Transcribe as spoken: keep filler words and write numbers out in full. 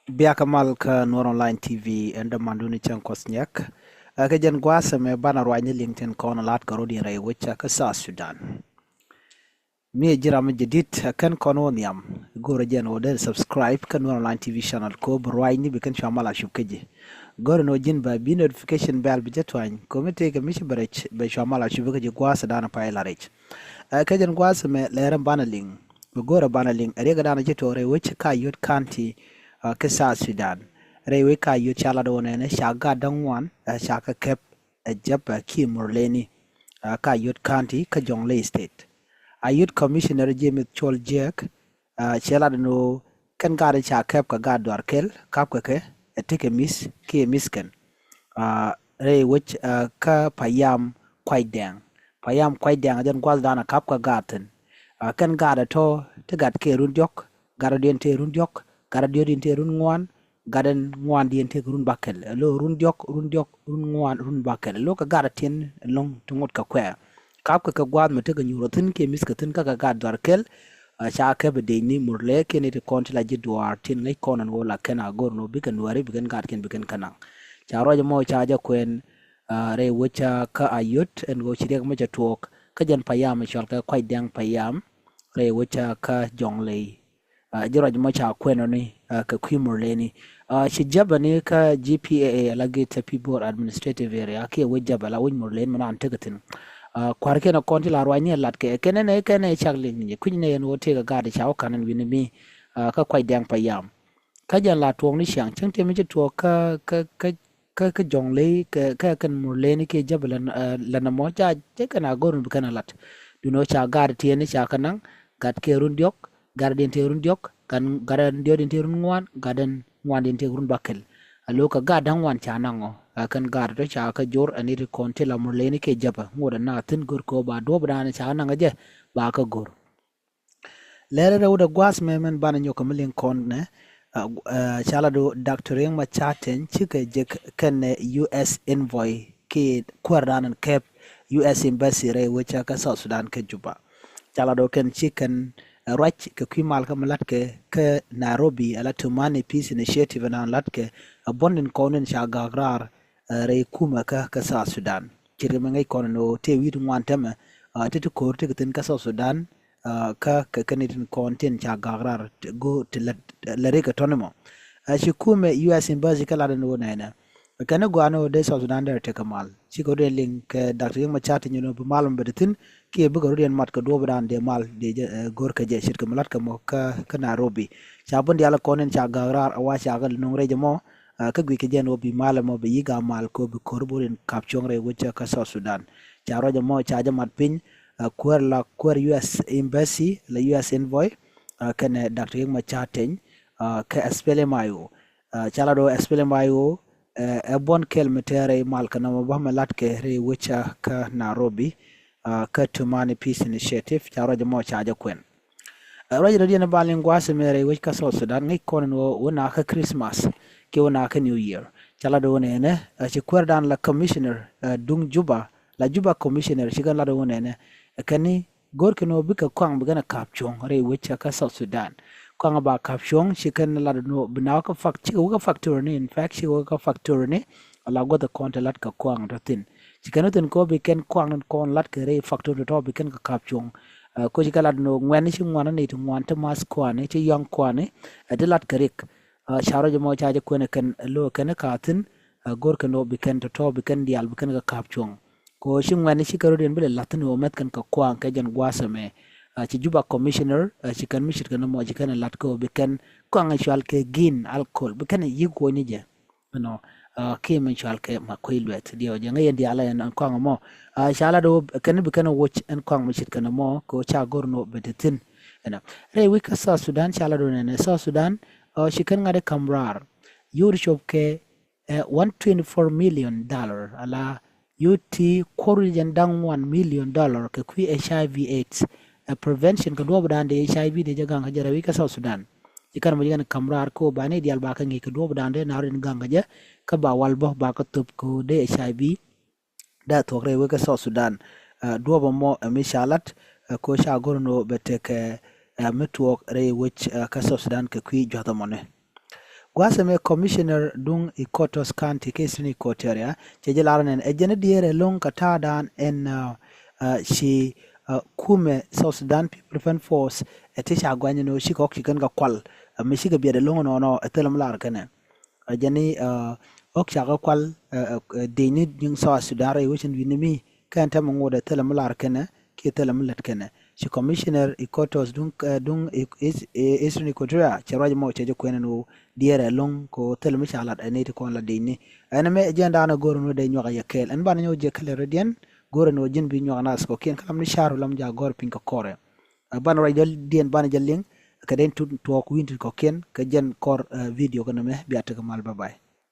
Biakä mal kä Nuɔr Online T V, ɛn dämandun ni cäŋ Kuɔth Nyak. Ɛ kɛ jɛn gua̱a̱th ɛmɛ banɛ ruacni liŋ tin kɔn lat kɛ rɔ̱diɛn rɛy wec kä South Sudan. Mi ɛ ji̱ ram mi jadid, ɛ kɛn kɔn wä nhiam, go̱rɛ jɛn wä dee subscribe kä Nuɔr Online T V channel kɛ wä bi ruacni bi kɛn cua mal a cup kä ji̱. Go̱rɛ ni wä ji̱n bɛ bi notification bell bi jɛ tuany kɛ mi tëëkɛ mi ci bɛ rɛc bɛ cua mal a cup kä ji̱ gua̱a̱th ɛ danɛ pay la rɛc. Ɛ kɛ jɛn gua̱a̱th ɛmɛ lɛrɛ banɛ liŋ. Bi go̱rɛ banɛ liŋ ɛ riɛk ɛ danɛ ci tuɔɔk rɛy wec kä Ayod County, ɛ, kä South Sudan. Rɛy wec kä Ayod ca lat wä nɛnɛ ca gaat da̱ŋ ŋuan, ɛ, ca kɛ kɛp ɛ jɛp, ɛ, kiɛ Murleni, ɛ, kä Ayod County kä Jonglei State. Ayod Commissioner James Col Jiɛk, ɛ, cɛ lat ni wä kɛn gaat ca kɛp kɛ gaat duar kɛl kapkɛ kɛ ɛ tekɛ mi̱th kiɛ mi̱th kɛn. Ɛ, rɛy wec, ɛ, kä Payam Kuac Dɛŋ. Payam Kuac Dɛŋ ɛ jɛn gua̱th danɛ kapkɛ gaat thi̱n. Ɛ, kɛn gaat ɛ tɔ̱ ti gat kɛ run diɔ̱k, gat ɛ diɛn tëë run diɔ̱k, gat ɛ diɔ̱k diɛn tëë run ŋuan, gat ɛn ŋuan diɛn tëë kɛ run bakɛl. Ɛ lo̱ run diɔ̱k, run diɔ̱k, run ŋuan, run bakɛl. Ɛ lo̱ kɛ gat ɛ tiɛn ɛlɔ̱ŋ ti ŋot kɛ kuɛ. Kapkɛ kɛ gua̱a̱th mɛ tekɛ nyuur ɛ thi̱n kiɛ mi̱thkɛ thi̱n kä kɛ gaat duar kɛl. Ɛ, ca kɛp ɛ dec ni Murle kiɛ ni ti kɔn ti la ji̱ duaar tin ŋäc kɔn ɛn ɣöö la kɛn a go̱r ni wä bikɛ nuääri bikɛn gaatkiɛn bikɛn kä naŋ. Ca ruac ɛmɔ ca jɛ kuɛn, ɛ, rɛy wec kä Ayod ɛn ɣöö ci riɛk mɛ cɛ tuɔɔk kä jɛn Payam ɛ cɔal kɛ Kuac Dɛŋ Payam rɛy wec kä Jonglei. Ɛ, ji̱ ruac mɔ ca kuɛn ɔ ni, ɛ, kɛ kui̱ Murleni. Ɛ, ci jäpɛ ni kä G P A A ala Greater Pibor Administrative Area kiɛ wec jäpɛ la wec Murleni mɛ nan tekɛ thi̱n. Ɛ, kua̱rkiɛn ɛ kɔn ti la ruacni ɛ lat kɛ kɛn ɛn ɛ kɛn ɛ cak liŋ ni jɛ kui̱ny nɛ yɛn wä tëëkɛ gaat ca wä ka̱n ɛn wi̱ni mi, ɛ, kä Kuac Dɛŋ Payam. Kä jɛn la tuɔɔk ni ciaŋ cäŋ tëë mi ci tuɔɔk kä, kä, kä, kä, kä Jonglei kɛ, kä kɛn Murleni kiɛ jäpɛ lɛn, ɛ, lɛn ɛmɔ ca, ca kɛn a go̱r mi bi kɛn a lat. Duundɛ ɣöö ca gaat tiɛɛni ca kɛ naŋ, gat kɛ run diɔ̱k, gat diɛn tëë run diɔ̱k, gat, gat diɔ̱k diɛn tëë run ŋuan, gat ɛn ŋuan diɛn tëë run bakɛl. A lo̱ kɛ gaat da̱ŋ ŋuan ca naŋ ɔ, ɛ kɛn gaat tɔ̱ ca kɛ jor ɛn i̱ ti kɔn ti la Murleni kiɛ jäpɛ ŋot ɛn na thi̱n go̱r kɛ ɣöö ba duɔ̱ɔ̱p dan ca naŋ ɛ jɛ ba kɛ go̱r. Lɛrɛ rɛw dɛ gua̱a̱th mɛ mɛn banɛ nyɔk kɛ mi liŋ kɔn nɛ, ɛ, ɛ, ca lat ɣöö Doctor Riek Machar Teny cikɛ jek kɛnɛ U S envoy kiɛ kuäär dan ɛn kɛp U S embassy rɛy wec kä South Sudan kä Juba. Ca lat ɣöö kɛn ci kɛn, ɛ, ruac kɛ kui̱ mal kä mi latkɛ kä Nairobi ala Tumani Peace Initiative ɛn an latkɛ, ɛ, buɔ̱n in kɔn in ca gak raar, ɛ, rɛy kumɛ kä, kä South Sudan. Ce̱tkɛ mi ŋäc kɔn in ɣöö tëë wi̱i̱ ti ŋuan tɛmɛ, ɛ, ti ti ko̱r ti kɛ thi̱n kä South Sudan, ɛ, kä, kä, kä ni tin kɔn tin ca gak raar ti go̱o̱r ti lät, lät rikɛ tɔ̱ni mɔ. Ɛ, ci kumɛ U S embassy kä lat in ɣöö nɛnɛ. Kɛn ni gɔaa ni ɣöö dee South Sudan dee tekɛ mal. Cikɛ rɔ̱diɛn liŋ kɛ Doctor Riek Machar Teny ni ɣöö bi mal mɔ bɛ te thi̱n, kiɛ bikɛ rɔ̱diɛn mat kɛ duɔ̱ɔ̱p dan dee mal dee jɛ, ɛ, go̱r kɛ jɛ ce̱tkɛ mi latkɛ mɔ kä, kä Nairobi. Ca buɔ̱n diaal kɔn in ca gak raar, a wa ca kɛ no̱ŋ rɛc ɛmɔ, ɛ, kä guic kɛ jɛ ni ɣöö bi mal ɛmɔ bi yi̱k a mal kɛ ɣöö bi ko̱r bi rɔ̱diɛn kap cuɔ̱ŋ rɛy wec kä South Sudan. Ca ruac ɛmɔ ca jɛ mat piny, ɛ, kuäär la kuäär U S embassy la U S envoy, ɛ, kɛnɛ Doctor Riek Machar Teny, ɛ, kɛ S P L M I O. Ɛ, ca lat ɣöö S P L M I O, ɛ, ɛ buɔ̱n kɛl mi tɛɛrɛ i̱ mal kɛ nɔmɔ bä mi latkɛ rɛy wec kä Nairobi, ɛ, kä Tumani Peace Initiative, ca ruac ɛmɔ ca jɛ kuɛn. Ɛ, ruac rɔ̱diɛn ba liŋ gua̱a̱th ɛmɛ rɛy wec kä South Sudan, ŋäc kɔn in ɣöö wä nakä Christmas kiɛ wä nakä New Year. Ca lat ɣöö nɛnɛ, ɛ, ci kuäär dan la commissioner, ɛ, duŋ Juba, la Juba commissioner, ci kɛn lat ɣöö nɛnɛ, ɛ, kɛn ni go̱rkɛ ni ɣöö bikɛ kɔaŋ bi kɛn a ka̱p cuɔ̱ŋ rɛy wec kä South Sudan. Kɔaŋ ba ka̱p cuɔ̱ŋ ci kɛn lat ni ɣöö bi na wä kä fac-, cikɛ wä kä factory ni, in fact, cikɛ wä kä factory ni, ala guäth kɔn te lat kɛ kɔaŋ tɔ̱ thi̱n. Ci kɛn wä thi̱n kɛ ɣöö bi kɛn kɔaŋ ni kɔn lat kɛ rɛy factory tɔ̱ bi kɛn kɛ ka̱p cuɔ̱ŋ. Ɛ, kɛ ɣöö ci kɛ lat ni ɣöö ŋuɛ̈tni ci ŋuan ni ti ŋuan ti math kuani, ci yɔ̱ŋ kuani, ɛ, ti lat kɛ rik. Ɛ, ca ruac ɛmɔ ca jɛ kuɛn ɛ kɛn lo̱ kɛn ɛ ka̱p thi̱n, ɛ, go̱rkɛ ni ɣöö bi kɛn tɔ̱tɔ̱ bi kɛn diaal bi kɛn kɛ ka̱p cuɔ̱ŋ. Kɛ ɣöö ci ŋuɛ̈tni cikɛ rɔ̱diɛn bi lɛ la̱th ni ɣöö mɛth kɛn kɛ kɔaŋ kɛ jɛn gua̱a̱th ɛmɛ. Ɛ, ci Juba commissioner, ɛ, ci kɛn mi ce̱tkɛ nɔmɔ ci kɛn ɛ la̱t kɛ ɣöö bi kɛn kɔaŋ ɛ cual kɛ gin alcohol bi kɛn ɛ yi̱k kuɔ̱ny ni jɛ. Ɛnɔ, ɛ, kiɛ mi cual kɛ ma kui̱ luɛth diɛw jɛ ŋäc yɛn diaal ɛn kɔaŋ ɛmɔ. Ɛ, ca lat ɣöö kɛn bi kɛn ɛ woc ɛn kɔaŋ mi ce̱tkɛ nɔmɔ kɛ ɣöö ca go̱r ni ɣöö bɛ te thi̱n. Ɛnɔ, rɛy wec kä South Sudan ca lat ɣöö nɛnɛ South Sudan, ɛ, ci kɛn ŋa̱t ɛ ka̱m raar. Yio̱w ti cop kɛ, ɛ, one twenty-four million dollar ala yio̱w ti kuɔr wi̱c jɛn da̱ŋ ŋuan million dollar kɛ kui̱ H I V AIDS, ɛ, prevention kɛ duɔ̱ɔ̱p dan dee H I V dee jɛ gaŋ kä jɛ rɛy wec kä South Sudan. Ci kɛn mɔ ci kɛn ka̱m raar kɛ ɣöö ba ni diaal ba kɛ ŋi̱i̱c kɛ duɔ̱ɔ̱p dan dee na rɔ̱diɛn gaŋ kä jɛ kä ba wal bä ba kɛ thöp kɛ ɣöö dee H I V dee thuɔ̱k rɛy wec kä South Sudan. Ɛ, duɔ̱ɔ̱p ɛmɔ ɛ mi ca lat, ɛ, kɛ ɣöö ca go̱r ni ɣöö bɛ tekɛ, ɛ, mi tuɔɔk rɛy wec, ɛ, kä South Sudan kɛ kui̱ jua̱th ɛmɔni. Gua̱a̱th ɛmɛ commissioner duŋ Iquitos County kɛ Eastern Equatoria cɛ jɛ lar nɛn ɛ jɛn diɛɛr ɛlɔ̱ŋ kɛ ta̱a̱dan ɛn ci kumɛ South Sudan People Defense Force ɛ ti ca guany ni ɣöö cikɛ ɣɔ̱k ci kɛn kɛ kual mi cikɛ biɛt ɛlɔ̱ŋ nɔnɔ ɛ thilɛ mi lar kɛnɛ. Ɛ jɛn ni ɣɔ̱k cakɛ kual dec ni ji̱ŋ South Sudan rɛy wecin wi̱ni mi kɛn tɛmɛ ŋot ɛ thilɛ mi lar kɛnɛ kiɛ thilɛ mi lät kɛnɛ. Ci commissioner Iquitos duŋ duŋ Eastern Equatoria cɛ ruac mɔ cɛ jɛ kuɛn ni ɣöö diɛɛr ɛlɔ̱ŋ kɛ ɣöö thilɛ mi ca lat ɛ nɛy ti kɔn la dec ni. Ɛn ɛmɛ ɛ jɛn daanɛ go̱r ni ɣöö dee nyuak ɛ yɛ kɛɛl ɛn banɛ nyɔk jɛ kɛl ɛ rɛdiɛn go̱r ni ɣöö ji̱n bi nyuak naath kɔ̱kiɛn kä lam ni car lam ja gɔ̱r piny kɛ kɔrɛ. Banɛ ruac dɔ̱l diɛn banɛ jɛ liŋ kɛ den tuɔɔk wi̱n tin kɔ̱kiɛn kɛ jɛn kɔr video kɛ nɛmɛ bia tekɛ mal, bye bye.